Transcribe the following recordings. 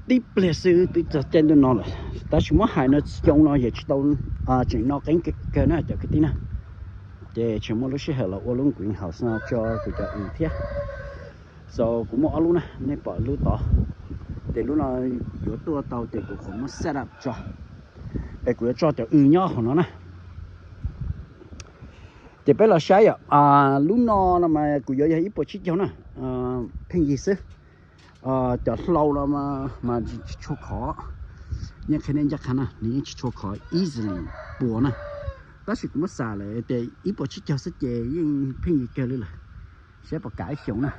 Tib pliag xwb twb txog caij ntuj no lawm, tab sis muab hais no xyoo no yog tsis tau tseem no qeeb kawg na cov kwv tij na. Ces tseem muaj lub sij hawm los ua lub greenhouse no tso kuv cov w thiab. So kuv muaj ob lub na, nej pom lub tod, ces lub no yuav tuaj tau ces kuv qhov muab set up tso, es kuv yuav tso cov w nyob hauv no na. Ces peb los saib yom, lub no no mas kuv yuav yog ib puas tsib caug na, pheej yig xwb. Cov hlau no mas tsis tshua khov, yeej qhia nej ncaj qha na, nws yeej tsis tshua khov easily puas na. Tab sis kuv muab xam lawm tias ib puas tsib caug xwb ces yeej pheej yig kawg li lawm, saib puas kam ib xyoos na.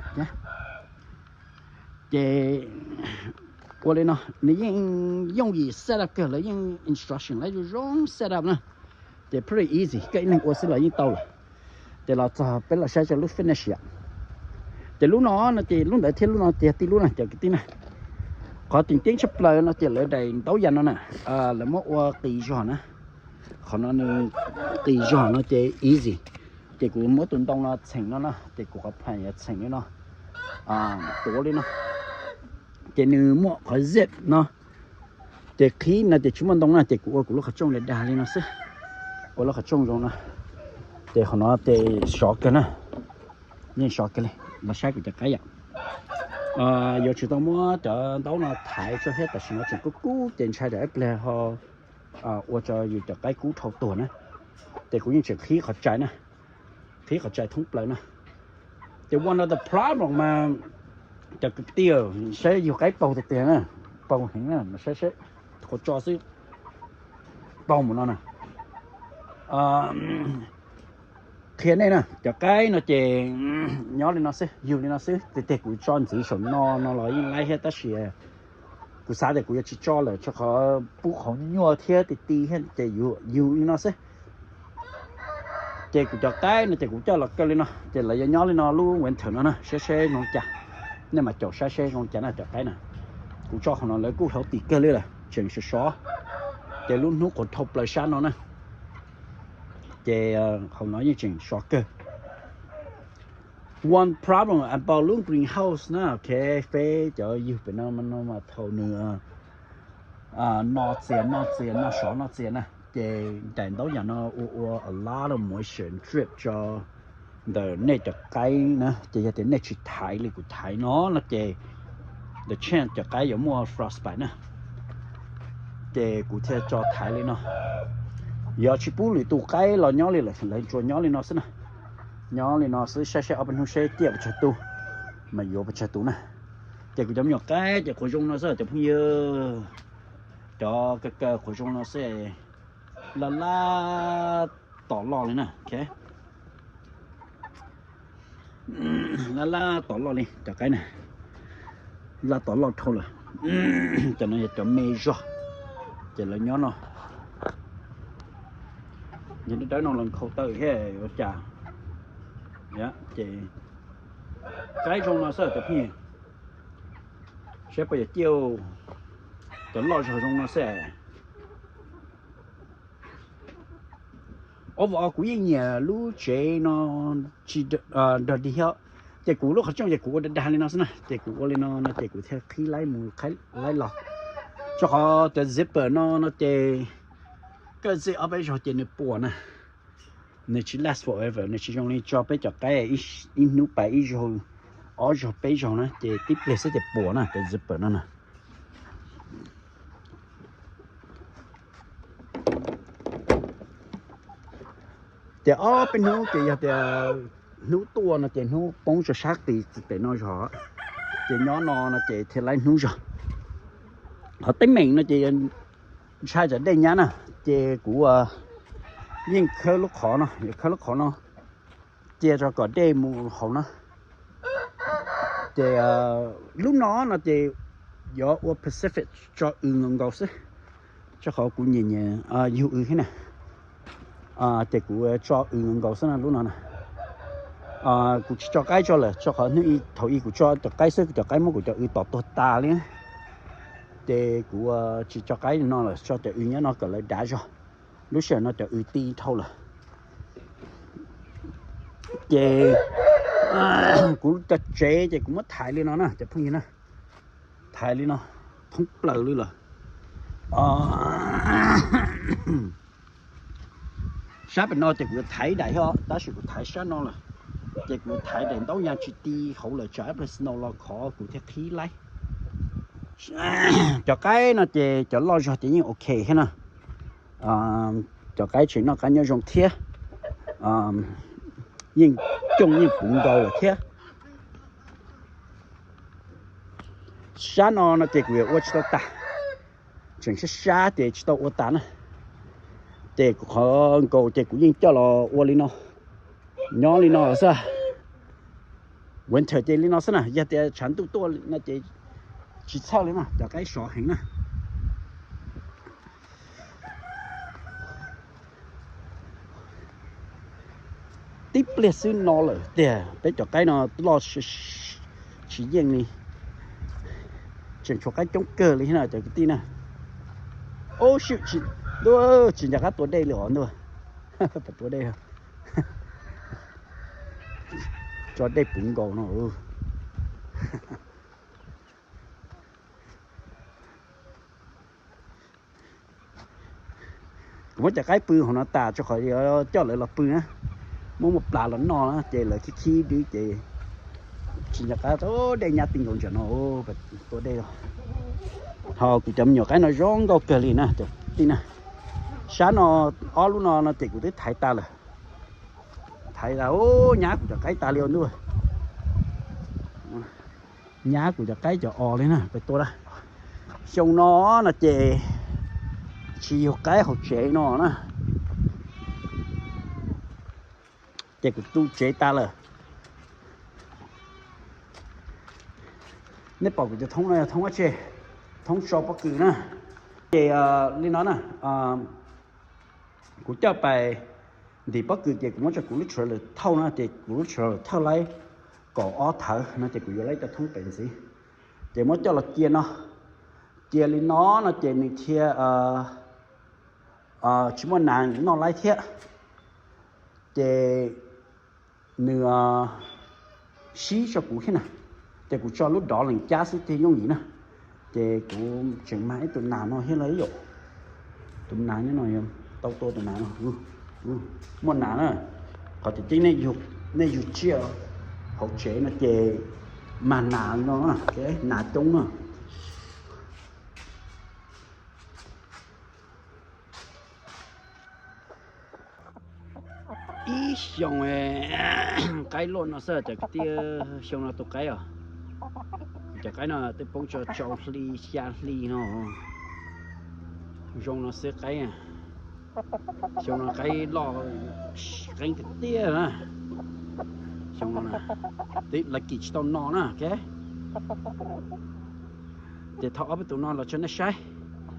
Ces ua li no, nws yeej yooj yim set up kawg, lawv yeej instruction lawv zoo zoo set up na. Ces pretty easy, koj ib leeg ua xwb los yeej tau lawm. Ces los txog peb los saib rau lub finish yom. Ces lub no no ces lub ntawd thiab lub no tiag tib lub na cov kwv tij na. Qhov tseem ceeb tshaj plaws no ces lawv daim ntaub yas no na, lawv muab ua qis zog na. Qhov no nws qis zog no ces easy. Ces kuv muab tus ntoo no txheem no na, ces kuv qhov pheem yog txheem li no, tuav li no. Ces nws muaj qhov zip no, ces qhib no ces tsis muaj ntoo na, ces kuv ua kuv lub qhov rooj dag dag li no xwb. Ua lub qhov rooj zoo no, ces qhov no ces sov kawg na, yeej sov kawg li. Los saib kuv cov qaib yom. Yuav tsum tau muab cov ntaub no thaiv tso thiab, tam sim no tseem kub kub ces ntshai tsam ib pliag ho ua rau yus cov qaib kub dhau tuag na. Ces kuv yeej tseem qhib qhov rais na, qhib qhov rais thoob plaws na. Ces one of the problem mas cov kwv tij, saib yug qaib paug tiag tiag na, paug heev na, mas saib saib, qhuav tso xwb paug mus no na. Qhia nej na, cov qaib no ces nyob li no xwb, yug li no xwb. Tiag tiag kuv tso ntxiv saum no no los yeej laib thiab, tab sis kuv xav tias kuv yuav tsis tso lawm, rau qhov pub qhov nyuaj thiab ti ti thiab, ces yug li no xwb. Ces kuv cov qaib no ces kuv coj los kaw li no, ces lawv yuav nyob li no lub winter no na, saib seb zoo cas. Nej mas caum saib seb zoo cas na cov qaib na. Kuv tso hauv no lawv kuj healthy kawg li lawm, tseem sov sov. Ces lub hnub qhuav dhau plaws sab no na, ces hauv no yeej tseem sov kawg. One problem about lub greenhouse na, ok, peb cov yug pem no no mas thaum nws no txias no txias no sov no txias na, ces daim ntaub yas no ua ua a lot of moisture drip tso ntawm nej cov qaib na, ces yog tias nej tsis thaiv li kuv thaiv no no ces the chance cov qaib yuav muaj frostbite na. Ces kuv thiaj tso thaiv li no. Yog tsis pub lwm tus qaib los nyob li lawm, lawv tsuas nyob li no xwb na. Nyob li no xwb, saib saib ob peb hnub seb ciaj pes tsawg tus, mas yuav pes tsawg tus na. Ces kuv cov me nyuam qaib ces qhuav zoo no xwb cov phooj ywg. Cov kaw kaw qhuav zoo no xwb, laj laj tom loj li na. Laj laj tom loj li cov qaib na, laj tom loj dhau lawm. Cov no yog cov me zog, ces lawv nyob no. Yog dawb dawb no los nkhaus taw thiab ua cas. Ces qaib zoo no xwb cov phooj ywg, saib puas yog ciaj, cov loj zog zoo no xwb. Overall kuv yeej nyiam lub tsev no tsis nrog dig thiab. Ces kuv lub qhov rooj ces kuv ua dag dag li no xwb na, ces kuv ua li no no ces kuv thiaj qhib laib mus laib los. Rau qhov cov zipper no no ces kaj zej ob peb zaug ces nws puas na, nws tsis last forever, nws tsis zoo li tso peb cov qaib ib hnub pas ib zaug, ob zaug peb zaug na, ces tib pliag xwb ces puas na cov zipper no na. Ces ob peb hnub ces yog tias hnub tuaj no ces hnub poob rau sab qis pem no zog, ces nyob no no ces thiaj laib hnub zog. Qhov teeb meem no ces ntshai tsam dej nyab na, ces kuv yeej khawb lub qhov no, yuav khawb lub qhov no cia rau kom dej mus hauv na. Ces lub no no ces yuav ua Pacific tso w nkaus nkaus xwb, rau qhov kuv nyiam nyiam yug w thiab na. Ces kuv tso w nkaus nkaus xwb na lub no na. Kuv tsis tso qaib tso lawm, rau qhov hnub ib thaum ub kuv tso cov qaib xwb, kuv cov qaib muab kuv cov w tom tuag tas li. Ces kuv tsis tso qaib no lawm, tso cov w nyob no kom lawv dav zog. Lub sij hawm no cov w ti dhau lawm. Ces kuv cov tsev ces kuv muab thaiv li no na cov phooj ywg na. Thaiv li no. thoob plaws li lawm. Sab pem no ces kuv yuav thaiv daim thiab, tab sis kuv thaiv sab no lawm. Ces kuv yuav thaiv daim ntaub ya tsis ti hauv lawm, tsam ib pliag snow los khov kuv thiaj qhib laib. Cov qaib no ces cov loj zog ces yeej ok thiab na. Cov qaib tseem noj qab nyob zoo thiab, yeej cooj yeej puv nkaus lawm thiab. Sab no no ces kuv yuav ua tsis tau tas, tseem sab sab ces tsis tau ua tas na. Ces kuv qhov nkaus ces kuv yeej coj los ua li no, nyob li no xwb. Winter ces li no xwb na, yog tias tshav ntuj tuaj no ces tsis txhawj li na, cov qaib sov heev na. Tib pliag xwb no lawm tiag, peb cov qaib no loj tsis yeej li. Tseem tshuav qaib coob kawg li thiab na cov kwv tij na. Ub, tsis nco qab tua dej li os ntuj. Tua dej, tso dej puv nkaus no. Kuv muab cov qaib pw hauv no tas rau qhov coj lawv los pw na, muab muaj plas los noj na ces lawv khib khib dwb ces tsis nco qab. Dej nyab ti nkaus ntawm no, tua dej. Ho kuv cov me nyuam qaib no zoo nkauj kawg li na cov kwv tij na. Sab no, ob lub no no ces kuv twb thaiv tas lawm. Thaiv tas, nyab kuv cov qaib tas li ua ntuj. Nyab kuv cov qaib cov os li na, peb tua na. Xyoo no no ces tsis yug qaib hauv tsev no na, ces kuv tu tsev tas lawm. Nej pom kuv cov thoob no yog thoob dab tsi? Thoob tso pob kws na. Ces li no na, kuv coj pais ntim pob kws ces kuv muab tso kuv lub trailer thauj na, ces kuv lub trailer thauj laib kaum ob thawv no ces kuv yuav laib cov thoob pem ntxiv. Ces muab coj los cia no, cia li no no ces nws thiaj tsis muaj nas noj laib thiab. Ces nws sib rau kuv thiab na, ces kuv tso lub dov lees cab xwb thiaj yooj yim na. Ces kuv tseem mag ib tug nas no thiab lauj yom. Tus nas no tau tua tus nas no, muaj nas na. Qhov tias nej yug tsiaj hauv tsev no ces mag nas no, nas coob na. Ib xyoo qaib luaj no xwb cov kwv tij, xyoo no tus qaib os. Cov qaib no twb poob tso rau hli xya hli no. Zoo no xwb qaib. Xyoo no qaib loj qeeb tiag tiag na. Xyoo no lawv kim tsis tau no na. Ces thaum ob peb tus no los tso nej saib,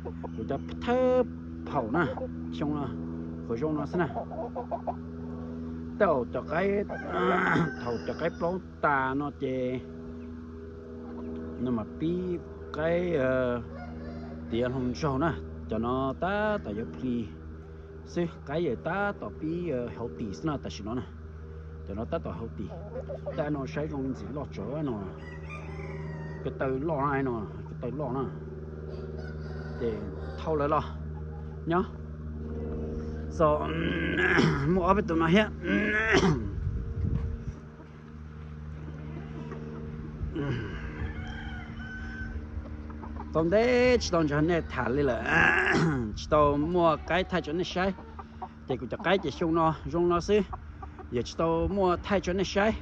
kuv cov thawj phaum na, xyoo no kuv zoo no xwb na. Tej zaum cov qaib, thaum cov qaib plaub tas no ces nws mam pib qaib tiav hluas nraug na. Cov no tab tom yuav plis xwb, qaib yawg tab tom pib hauv tim xwb no tam sim no na. Cov no tab tom hauv tim. Tej no saib zoo li ntxim loj tsawv no. Ko taw loj no, ko taw loj na. Ces thauj lawv los nyob. So, muaj ob peb tus no thiab. Tau ntev tsis tau nrog nej tham li lawm, tsis tau muaj qaib thaij tso nej saib. Ces kuv cov qaib ces xyoo no zoo no xwb, yog tsis tau muaj thaij tso nej saib,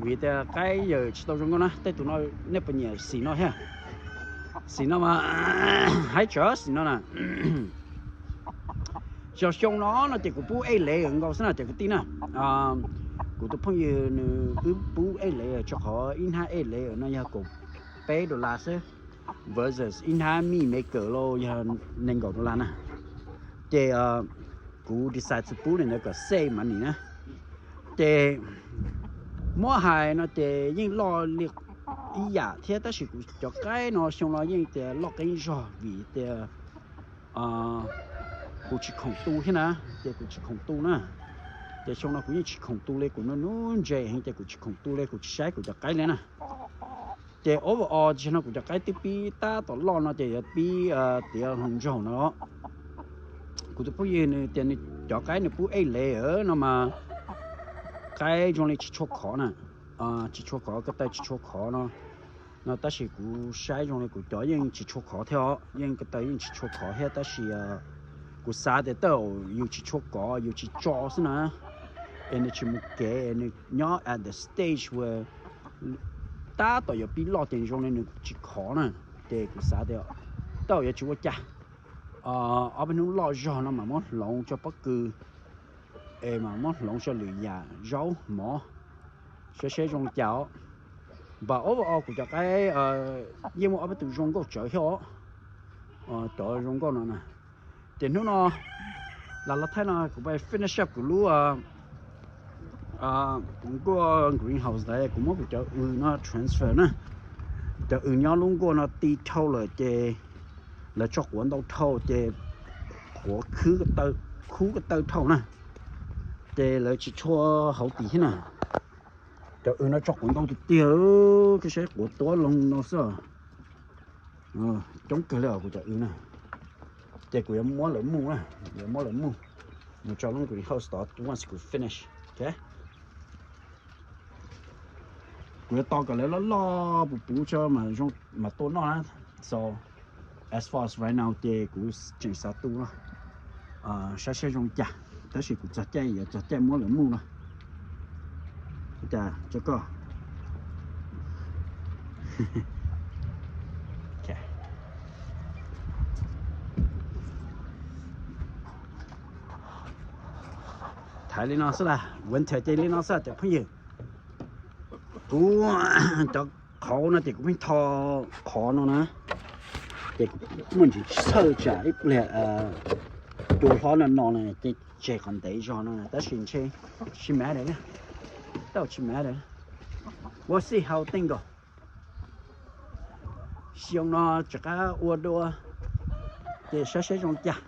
vim tias qaib yawg tsis tau zoo nkauj na. Tej tus no nej puas nyiam xim no thiab? Xim no mas haib tsawv xim no na. Xyoo xyoo no no ces kuv pub ej lev nkaus xwb na cov kwv tij na. Kuv tus phooj ywg nws wb pub ej lev rau qhov ib hnab ej lev no yog kaum peb dollar xwb, versus ib hnab mij me kawm los yog nees nkaum dollar na. Ces kuv decide tsis pub nws ntawd kom save money na. Ces muab hais no ces yeej loj li ib yam thiab, tab sis kuv cov qaib no xyoo no yeej tias loj qeeb zog vim tias kuv tsis khoom tu thiab na. Ces kuv tsis khoom tu na. Ces xyoo no kuv yeej tsis khoom tu li, kuv nuj nuj ntse heev ces kuv tsis khoom tu li, kuv tsis saib kuv cov qaib li na. Ces overall tam sim no kuv cov qaib twb pib tab tom loj no ces yuav pib tiav hluas nraug no. Kuv tus phooj ywg nws tias nws cov qaib nws pub ej lev no mas qaib zoo li tsis tshua khov na, tsis tshua khov, ko taw tsis tshua khov no. No tab sis kuv saib zoo li kuv cov yeej tsis tshua khov thiab os, yeej ko taw yeej tsis tshua khov thiab tab sis kuv xav tias tej zaum yus tsis tshua kov yus tsis tso xwb na, es nws tsis mus kev, nws nyob at the stage where tab tom yuav pib loj ces zoo li nws tsis khov na. Ces kuv xav tias tej zaum yuav tsis ua cas, ob peb hnub loj zog no mam muab hloov tso pob kws es mam muab hloov tso lwm yam, zaub mov, saib seb zoo li cas os. But overall kuv cov qaib yeej muaj ob peb tus zoo nkauj tsawv thiab os, cov zoo nkauj no na. Ces hnub no lam los thaij no kuv pab finish up kuv lub, kuv nkuaj greenhouse ntawd kuv muab kuv cov w no transfer na. Cov w nyob lub nkuaj no ti dhau lawm ces lawv tso quav ntau dhau ces quav khwb, khub ko taw dhau na, ces lawv tsis tshua hauv tim thiab na. Cov w no tso quav ntau tiag tiag, saib quav tuab loo no xwb. Coob kawg li os kuv cov w na. Ces kuv yuav muab lawv mus na, yuav muab lawv mus, mus tso lub greenhouse tod once kuv finish. Kuv yuav tos kom lawv loj loj puv puv tso mas tua noj na. So as far as right now ces kuv tseem xav tu no, saib seb zoo li cas, tab sis kuv txog caij yuav txog caij muab lawv mus no. Cas tso koj thaiv li no xwb las, winter ces li no xwb cov phooj ywg. Kuv cov qhauv no ces kuv pheej tho qhov no na, ces kuv muaj ntsis txhawj tsam ib pliag cua hlob no no na ces tseg qhov ntev zog no tab sis ntshe tsis matter, tab sis tsis matter. We'll see how things go. Xyoo no rov qab ua dua ces saib seb zoo li cas.